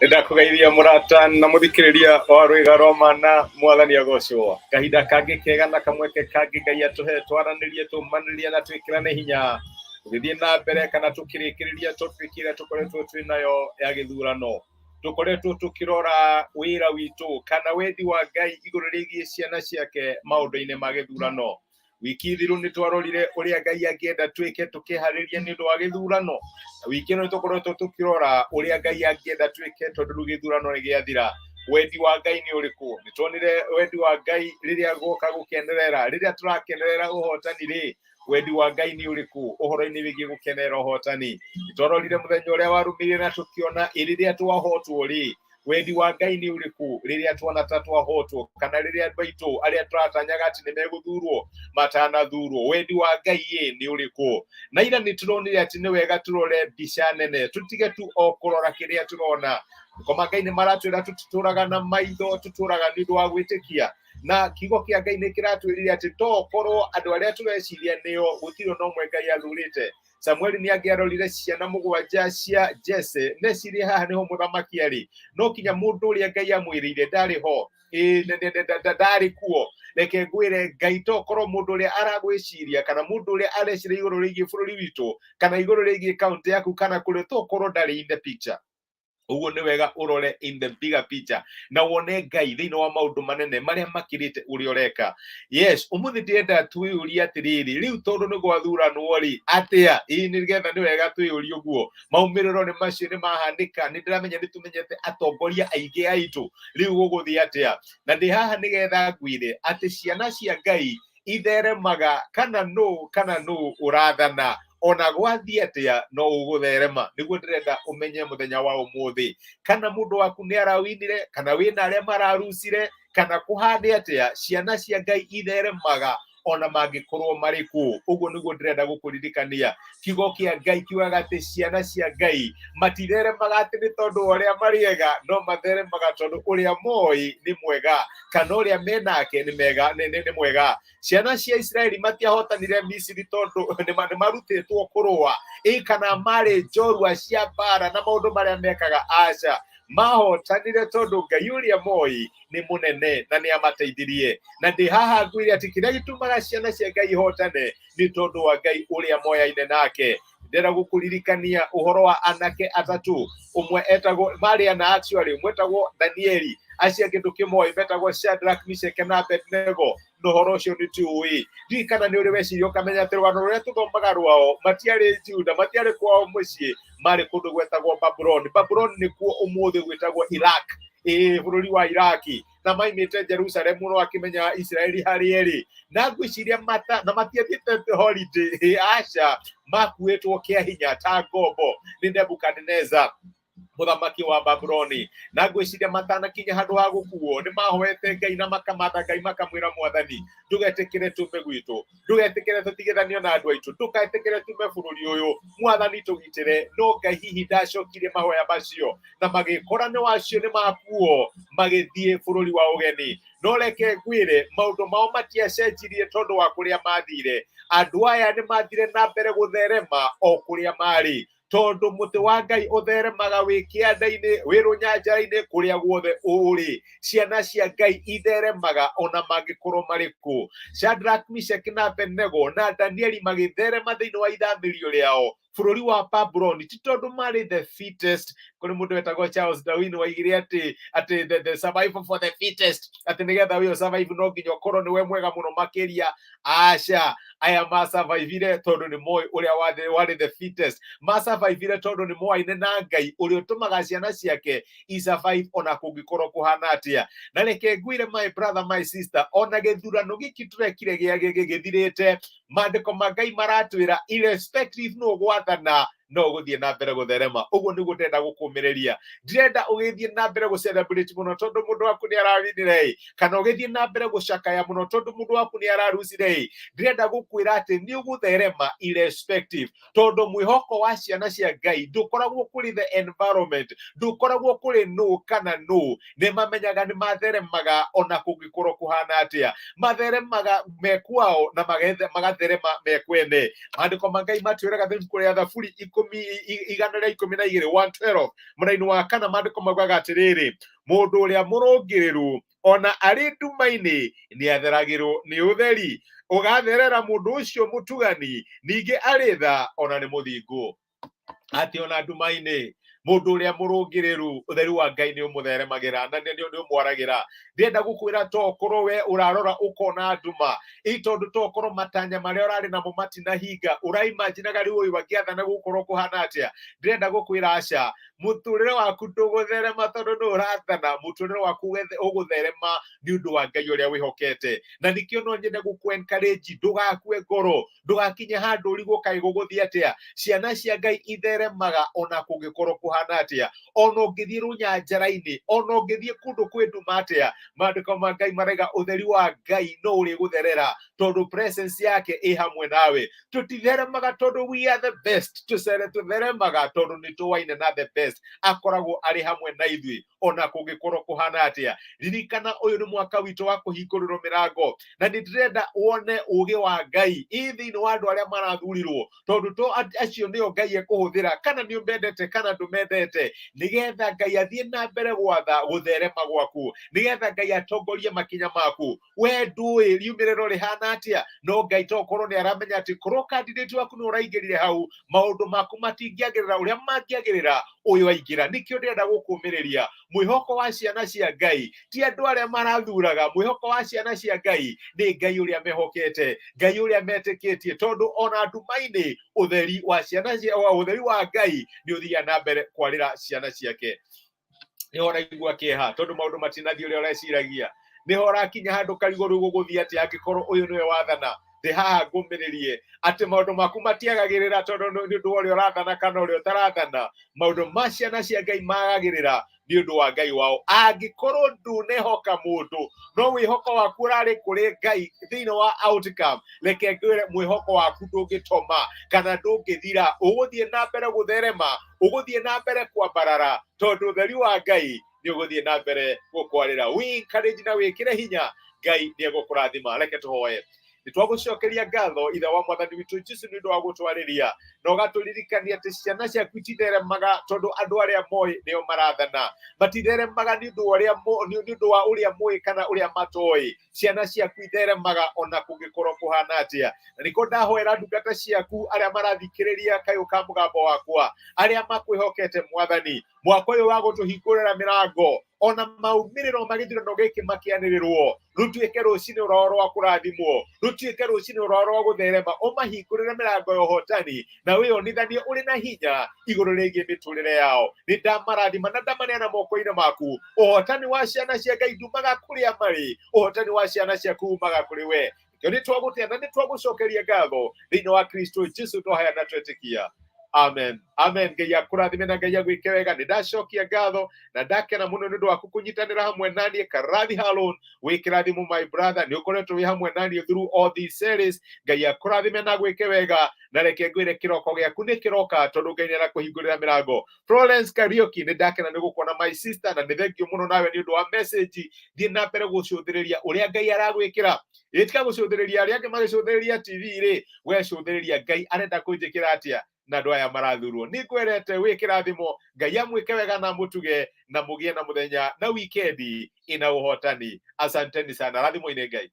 Nĩndakũgeithia mũrata na mũthikĩrĩria wa Rwĩga Roma na Mwathani agocwo. Kahinda kangĩ kega na kamweke kangĩ Ngai atũhe twaranĩrie, tũmanĩrie na twĩkĩrane hinya tũgĩthiĩ na mbere kana tũkĩrĩkĩrĩria topic ĩrĩa tũkoretwo twĩ nayo ya gĩthurano. Tũkoretwo tũkĩrora wĩra witũ kana wendi wa Ngai igũrũ rĩgiĩ ciana ciake maũndũ-inĩ ma gĩthurano. Wiki thiru nĩ twarorire ũrĩa Ngai angĩenda twĩke tũkĩharĩria nĩ ũndũ wa gĩthurano. Na wiki ĩno tũkoretwo tũkĩrora ũrĩa Ngai angĩenda twĩke tondũ rĩu gĩthurano nĩ gĩathira. Wendi wa Ngai nĩ ũrĩkũ? Nĩ tuonire wendi wa Ngai rĩrĩa guoka gũkenerera, rĩrĩa tũrakenerera ũhotani rĩ, wendi wa Ngai nĩ ũrĩkũ ũhoro-inĩ wĩgiĩ gũkenerera ũhotani? Nĩ twarorire mũthenya ũrĩa warũmĩrĩire na tũkĩona ĩ rĩrĩa twahotwo rĩ, wendi wa Ngai nĩ ũrĩkũ rĩrĩa tuona ta twahotwo kana rĩrĩa andũ aitũ arĩa tũratanyaga atĩ nĩ megũthurwo matanathurwo, wendi wa Ngai ĩ nĩ ũrĩkũ? Na ira nĩ tũronire atĩ nĩ wega tũrore mbica nene, tũtige tu o kũrora kĩrĩa tũrona. Koma Ngai nĩ maratwĩra tũtitũraga na maitho, tũtũraga nĩ ũndũ wa gwĩtĩkia. Na kiugo kĩa Ngai nĩ kĩratwĩrire atĩ tokorwo andũ arĩa tũreciria nĩo gũtirĩ ona ũmwe Ngai athurĩte. Samueli nĩ angĩarorire ciana mũgwanja cia Jese necirie haha nĩho mũthamaki arĩ, no kinya mũndũ ũrĩa Ngai amwĩrĩire ndarĩ ho, ndarĩ kuo. Reke ngwĩre, Ngai tokorwo mũndũ ũrĩa aragwĩciria kana mũndũ ũrĩa areciria igũrũ rĩgiĩ bũrũri witũ kana igũrũ rĩgiĩ kaũntĩ yaku kana kũrĩa, tokorwo ndarĩ in the picture. Ũguo nĩ wega ũrore in the bigger picture na wone Ngai thĩinĩ wa maũndũ manene marĩa makĩrĩte ũrĩa ũreka. Yes, ũmũthĩ ndĩrenda twĩyũrie atĩrĩrĩ, rĩu tondũ nĩ gwathuranwo rĩ, atĩa? Ĩĩ, nĩgetha nĩ wega twĩyũrie ũguo. Maumĩrĩro nĩ macio nĩ mahanĩka, nĩ ndĩramenya nĩ tũmenyete atongoria aingĩ aitũ, rĩu gũgũthiĩ atĩa? Na ndĩ haha nĩgetha ngwĩre atĩ ciana cia Ngai itheremaga kana nũ kana nũ ũrathana, ona gwathiĩ atĩa no ũgũtherema. Nĩguo ndĩrenda ũmenye mũthenya wa ũmũthĩ, kana mũndũ waku nĩ arawinire, kana wĩna arĩa mararucire, kana kũhane atĩa, ciana cia Ngai itheremaga ona mangĩkorwo marĩ kũ. Ũguo nĩguo ndĩrenda gũkũririkania. Kiugo kĩa Ngai kiugaga atĩ ciana cia Ngai matitheremaga atĩ nĩ tondũ wa ũrĩa marĩ ega, no matheremaga tondũ ũrĩa moĩ nĩ mwega, kana ũrĩa menake nĩ mega, nĩ mwega. Ciana cia Isiraeli matiahotanire Misiri tondũ nĩ marutĩtwo kũrũa, ĩ kana marĩ njorua cia mbara na maũndũ marĩa mekaga, aca. Mahotanire tondũ Ngai ũrĩa moĩ nĩ mũnene na nĩ amateithirie. Na ndĩ haha ngwĩre atĩ kĩrĩa gĩtũmaga ciana cia Ngai ihotane nĩ tondũ wa Ngai ũrĩa moyaine nake. Ndĩrenda gũkũririkania ũhoro wa anake atatũ, ũmwe etagwo marĩ ana actually, ũmwe etagwo Danieli, acio angĩ ndũkĩmoĩ metagwo Shadrach, Meshach na Abednego. Na ũhoro ũcio nĩ tũĩ, ndiũĩ kana nĩ ũrĩ weciria ũkamenya atĩ rũgano rũrĩa tũthomaga rwao matiarĩ Juda, matiarĩ kwao mũciĩ, marĩ kũndũ gwetagwo Babuloni. Babuloni nĩkuo ũmũthĩ gwĩtagwo Iraq, ĩĩ bũrũri wa Iraki, na maimĩte Jerusalem no akĩmenya Isiraeli harĩ erĩ, na ngwĩciria mata na matiathiĩte holiday, aca, makuĩtwo kĩa hinya ta ngombo nĩ Nebukadneza mũthamaki wa Babuloni. Na ngwĩciria matanakinya handũ ha gũkuo nĩ mahoete Ngai na makamatha Ngai, makamwĩra, Mwathani, ndũgetĩkĩre tume gwitũ, ndũgetĩkĩre tũtigithanio na andũ aitũ, ndũgetĩkĩre tume bũrũri ũyũ, Mwathani tũgitĩre. No Ngai hihi ndacokirie mahoya macio, na magĩkora nĩ wacio nĩ makuo magĩthiĩ bũrũri wa ũgeni. No reke ngwĩre, maũndũ mao matiacenjirie tondũ wa kũrĩa mathire. Andũ aya nĩ mathire na mbere gũtherema o kũrĩa marĩ, tondũ mũtĩ wa Ngai ũtheremaga wĩ kĩanda-inĩ, wĩ rũnyanjara-inĩ, kũrĩa guothe ũrĩ. Ciana cia Ngai itheremaga ona mangĩkorwo marĩ kũ. Shadrach, Meshach na Abednego na Danieli magĩtherema thĩinĩ wa ithamĩrio rĩao bũrũri wa Babuloni, ti tondũ marĩ the fittest. Kũrĩ mũndũ wetagwo Charles Darwin waigire atĩ the survival for the fittest, atĩ nĩgetha wĩ survive no nginya ũkorwo nĩwe mwega mũno makĩria. Aca, aya masurvivire tondũ nĩ moĩ ũrĩa warĩ the fittest. Masurvivire tondũ nĩ moaine na Ngai ũrĩa ũtũmaga ciana ciake isurvive ona kũngĩkorwo kũhana atĩa. Na reke ngwĩre, my brother, my sister, ona gĩthurano gĩkĩ tũrekire gĩa gĩthirĩte, maandĩko ma Ngai maratwĩra irrespective nũ gwathana, no ũgũthiĩ na mbere gũtherema. Ũguo nĩguo ndĩrenda gũkũmĩrĩria. Ndirenda ũgĩthiĩ na mbere gũ celebrate mũno tondũ mũndũ waku nĩ arawinire ĩ, kana ũgĩthiĩ na mbere gũcakaya mũno tondũ mũndũ waku nĩ ararucire ĩ. Ndĩrenda gũkwĩra atĩ nĩ ũgũtherema irrespective, tondũ mwĩhoko wa ciana cia Ngai ndũkoragwo kũrĩ the environment, ndũkoragwo kũrĩ nũ kana nũ. Nĩ mamenyaga nĩ matheremaga ona kũngĩkorwo kũhana atĩa. Matheremaga me kwao na magatherema me kwene. Maandĩko ma Ngai matwĩraga thĩinĩ kũrĩa Thaburi Ikũmi 112, 112 mũraini wa kana, maandĩko maugaga atĩrĩrĩ, mũndũ ũrĩa mũrũngĩrĩru ona arĩ nduma-inĩ nĩ atheragĩrwo nĩ ũtheri, ũgatherera mũndũ ũcio mũtugani, ningĩ arĩ tha ona nĩ mũthingu. Atĩ ona nduma-inĩ mũndũ ũrĩa mũrũngĩrĩru, ũtheri wa Ngai nĩ ũmũtheremagĩra na nĩ ũmwaragĩra. Ndĩrenda gũkwĩra, to ũkorwo we ũrarora ũkona nduma ĩ, tondũ to ũkorwo matanya marĩa ũrarĩ namo matinahinga, ũraimaginaga rĩu ũyũ angĩathana gũkorwo kũhana atĩa. Ndĩrenda gũkwĩra aca, mũtũrĩre waku ndũgũtherema tondũ nĩ ũrathana. Mũtũrĩre waku ũgũtherema nĩ ũndũ wa Ngai ũrĩa wĩhokete. Na nĩkĩo no nyende gũkũ encourage, ndũgakue ngoro, ndũgakinye handũ ũrigwo kaĩ gũgũthiĩ atĩa. Ciana cia Ngai itheremaga ona kũngĩkorwo kũhana atĩa, ona ũngĩthiĩ rũnyanjara-inĩ, ona ũngĩthiĩ kũndũ kwĩ nduma atĩa, maandĩko ma Ngai maraiga ũtheri wa Ngai no ũrĩgũtherera tondũ presence yake ĩ hamwe nawe. Tũtitheremaga tondũ we are the best, tũcere tũtheremaga tondũ nĩ tũwaine na the best akoragwo arĩ hamwe na ithuĩ ona kũngĩkorwo kũhana atĩa. Ririkana, ũyũ nĩ mwaka witũ wa kũhingũrĩrwo mĩrango, na nĩ ndĩrenda wone ũgĩ wa Ngai ĩ thĩinĩ wa andũ arĩa marathurirwo, tondũ to acio nĩo Ngai ekũhũthĩra, kana nĩ ũmendete kana ndũmendete, nĩgetha Ngai athiĩ na mbere gwatha gũtherema gwaku, nĩgetha Ngai atongorie makinya maku. We ndũĩ riumĩrĩro rĩhana atĩa, no Ngai to korwo nĩ aramenya atĩ korwo candidate waku nĩ ũraingĩrire hau, maũndũ maku matingĩagĩrĩra ũrĩa mangĩagĩrĩra ũyũ aingĩra. Nĩkĩo ndĩrenda gũkũmĩrĩria, mwĩhoko wa ciana cia Ngai ti andũ arĩa marathuraga. Mwĩhoko wa ciana cia Ngai nĩ Ngai ũrĩa mehokete, Ngai ũrĩa metĩkĩtie, tondũ ona nduma-inĩ ũtheri wa ciana cia ũtheri wa Ngai nĩ ũthiaga na mbere kwarĩra ciana ciake. Nĩho ũraigua kĩeha tondũ maũndũ matinathiĩ ũrĩa ũreciragia, nĩho ũrakinya handũ karigũ, rĩu gũgũthiĩ atĩa angĩkorwo ũyũ nĩwe wathana? Ndĩ haha ngũmĩrĩrie atĩ maũndũ maku matiagagĩrĩra tondũ nĩ ũndũ wa ũrĩa ũrathana kana ũrĩa ũtarathana. Maũndũ ma ciana cia Ngai magagĩrĩra nĩ ũndũ wa Ngai wao. Angĩkorwo ndũnehoka mũndũ, no wĩhoko waku ũrarĩ kũrĩ Ngai thĩinĩ wa outcome, reke ngwĩre, mwĩhoko waku ndũngĩtoma kana ndũngĩthira. Ũgũthiĩ na mbere gũtherema, ũgũthiĩ na mbere kwambarara, tondũ ũtheri wa Ngai nĩ ũgũthiĩ na mbere gũkwarĩra. Wĩ encourage na wĩkĩre hinya, Ngai nĩ egũkũrathima. Reke tũhoe. Nĩ twagũcokeria ngatho, Ithe wa Mwathani witũ Jesu, nĩ ũndũ wa gũtwarĩria na ũgatũririkania atĩ ciana ciaku ititheremaga tondũ andũ arĩa moĩ nĩo marathana, matitheremaga nĩ ũndũ wa ũrĩa nĩ ũndũ wa ũrĩa moĩ kana ũrĩa matoĩ. Ciana ciaku itheremaga ona kũngĩkorwo kũhana atĩa. Na nĩkĩo ndahoera ndungata ciaku arĩa marathikĩrĩria kayũ ka mũgambo wakwa, arĩa makwĩhokete, Mwathani, mwaka ũyũ wa gũtũhingũrĩra mĩrango, ona maumĩrĩro ma gĩthurano gĩkĩ makĩanĩrĩrwo, rũtuĩke rũcinĩ rwao rwa kũrathimwo, rũtuĩke rũcinĩ rwao rwa gũtherema. Ũmahingũrĩre mĩrango ya ũhotani na wĩyonithanie ũrĩ na hinya igũrũ rĩgiĩ mĩtũrĩre yao. Nĩ ndamarathima na ndamaneana moko-inĩ maku. Ũhotani wa ciana cia Ngai ndumaga kũrĩa marĩ, ũhotani wa ciana ciaku umaga kũrĩ we. Nĩkĩo nĩ twagũtĩa na nĩ twagũcokeria ngatho thĩinĩ wa Kristo Jesu twahaya na twetĩkia. Amen, amen. Ngai akũrathime na Ngai agwĩke wega. Nĩ ndacokia ngatho na ndakena mũno nĩ ũndũ waku kũnyitanĩra hamwe naniĩ. Karathi Harun, wĩ kĩrathimo, my brother, nĩ ũkoretwo wĩ hamwe naniĩ through all these series. Ngai akũrathime na agwĩke wega, na reke ngwĩre, kĩroko gĩaku nĩ kĩroka tondũ Ngai nĩ arakũhingũrĩra mĩrango. Florence Kariuki, nĩ ndakena nĩ gũkuona, my sister, na nĩ thank you mũno nawe nĩ ũndũ wa message. Thiĩ na mbere gũcũthĩrĩria ũrĩa Ngai aragwĩkĩra. Ĩtika gũcũthĩrĩria arĩa angĩ magĩcũthĩrĩria TV rĩ, we cũthĩrĩria Ngai arenda kũnjĩkĩra atĩa na andũ aya marathurwo. Nĩ ngwerete, wĩ kĩrathimo. Ngai amwĩke wega na mũtuge, na mũgĩe na mũthenya na wikendi ina ũhotani. Asanteni sana, rathimwo-inĩ Ngai.